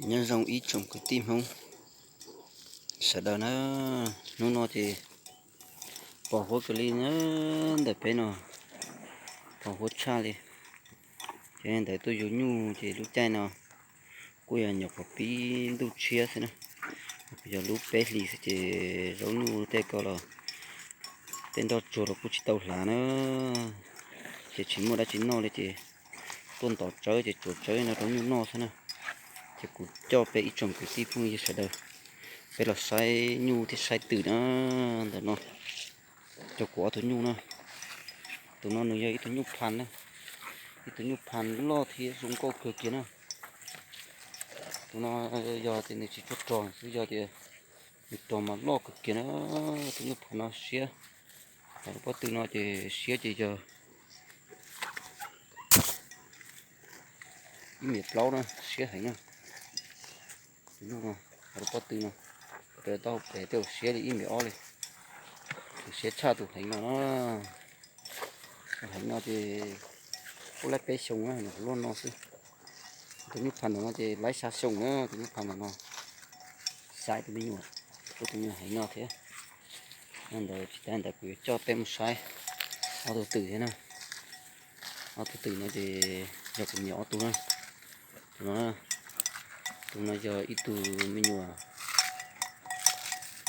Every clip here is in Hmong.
Nyob zoo ib tsoom kwv tij Hmoob sawv daws na, hnub no ces pos huab kawg li na, ntawm peb no pos huab tshaj li. Ces ntawd tuaj yug nyuj ces lub caij no kuj yog nyuam qhuav pib ntuj tshiab xwb na, yog lub peb hlis xwb ces zaub nyuj tej ko los tej nroj tsuag los kuj tsis tau hlav na, ces tsis muaj dab tsi noj li ces tuaj ntov tsawb ces tsuav tsawb no rau nyuj noj xwb na. Ces kuv coj peb ib tsoom kwv tij phooj ywg sawv daws, peb los saib nyuj thiab saib twm na. Ntawm no cov kuv ob tug nyuj na, tus no nws yog ib tug nyuj phan na, ib tug nyuj phan loj thiab zoo nkauj kawg kiag na. Tus no yog tias nws tsis tshua rog xwb, yog tias nws rog mas loj kawg kiag na. Tus nyuj phan no siab, hais rau pob tw no ces siab ces yog ib mev plaub na, siab heev na. Tus nyuj no, hais rau pob tw no, raws tau pem tej siab li ib mev ob li, siab tshaj tus heev no na. Heev no ces kuj laib peb xyoo na, nyuam qhuav luaj no xwb. Tus nyuj phan ntawm no ces laib xya xyoo na, tus nyuj phan ntawm no. Saib tus me nyuam, tus me nyuam heev no thiab. Ntawd tsis tas ntawd kuv yuav coj peb mus saib ob tug twm thiab na. Ob tug twm no ces yog kuv niam ob tug na. Tus no, tus no yog ib tug me nyuam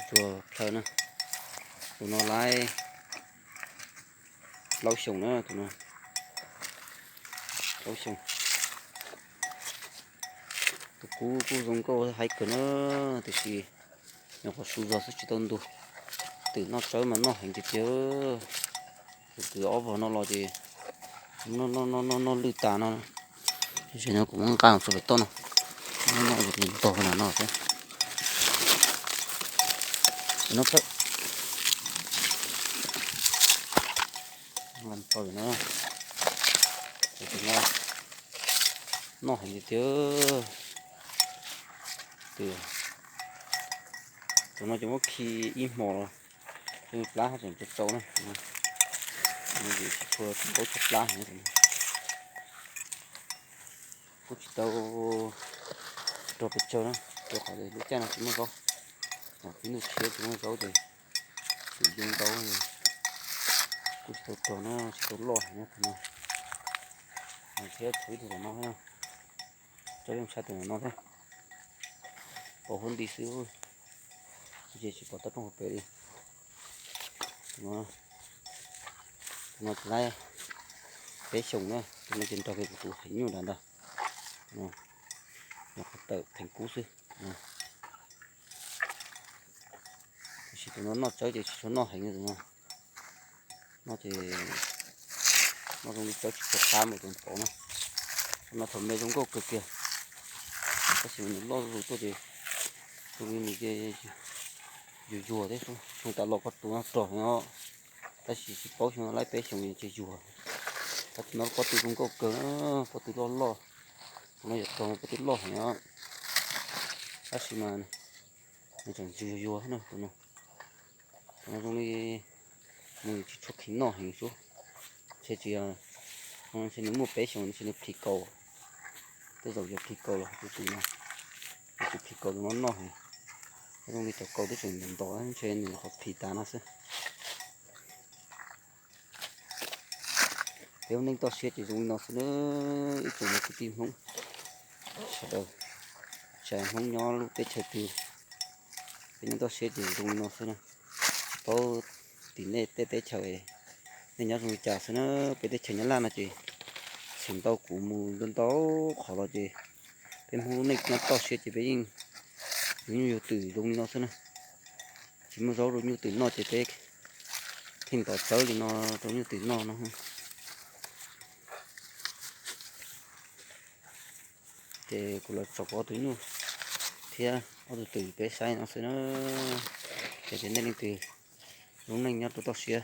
ntsuag plhaw na. Tus no laib plaub xyoos na, tus no plaub xyoos. Tus kub kuj zoo nkauj haib kawg na, tiam sis nyuam qhuav su zog xwb tsis tau ntug. Twm noj tsawb mas noj heev tiag tiag. Tus kwv ob vog no los ces noj noj lwj tas no. Tam sim no kuv muab nqa tso pem toj no, noj noj ces ntog na no xwb. No, no, noj heev tiag tiag. Tus no ces muab khi ib hmo los, plab tseem tsau tsau na. Tsis tshua paub tshuav plab heev. Kuj tsis tau rog pes tsawg na, rau qhov lub caij no tsis muaj zaub, pib ntuj tshiab tsis muaj zaub ces twm yoo ntau, kuj tsis tau rog na, tsis tau loj heev na tus no. Thiab tshuav ib tug tom no thiab, tso yooj tshaj tus tom no thiab. Pos huab nti xwb, ces tsis pom toj roob hauv pes li. Tus no ces laib peb xyoos na, tus no ces nrog kiag kuv tus heev nyuj nram ntag. Nyuam qhuav tawm theem kub xwb. Tiam sis tus no noj tsawb ces tsis tshua noj heev tus no. Noj ces noj zoo li tsawb tsis tshua qab npaum tus tod na. Tus no thaum me zoo nkauj kawg kiag, tab sis mas nws loj zuj zus tuaj ces zoo li nws ces yuag yuag thiab, xyoo tas los koj tus no rog heev os, tab sis tsis paub xyoo no laib peb xyoos ces yuag. Tab tus no pob tw zoo nkauj kawg, pob tw loj loj, tus no yog rog pob tw loj heev os, tab sis mas nws tseem yuag yuag na tus no. Tus no zoo li nws tsis tshua khi noj heev xwb, ntshe tsis, ntshe nws muaj peb xyoos ntshe nws plhis kaus, tej zaum yog plhis kaus los tus twm no, nws tsis plhis kaus tus no noj heev. Zoo li cov kaus twb tseem ntov, ntshe nws qhov plhis tas no xwb. Peb lub neej toj siab ces zoo li no xwb na, ib tsoom kwv tij Hmoob sawv daws, tsis hais Hmoob nyob lub teb chaws twg, peb nyob toj siab ces zoo li no xwb na. Tsis paub tim nej tej teb chaws nej nyob zoo li cas xwb na, peb teb chaws Nyab Laj no ces txheem tau kuv mus ntau ntau qhov los ces peb Hmoob lub neej nyob toj siab ces peb yeej yug nyuj yug twm zoo li no xwb na. Tsis muaj zaub rau nyuj twm noj ces peb theej ntov tsawb li no rau nyuj twm noj no. Ces kuv los tso kuv ob tug nyuj thiab ob tug twm peb saib no xwb na. Ces tias nej leej twg lub neej nyob rau toj siab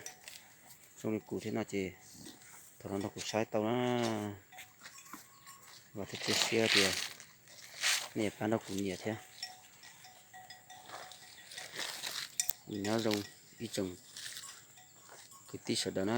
zoo li kuv thiab no ces thov los nrog kuv saib tau na. Vam thiab cia siab tias nej pab nrog kuv nyiam thiab. Nyob zoo ib tsoom kwv tij sawv daws na.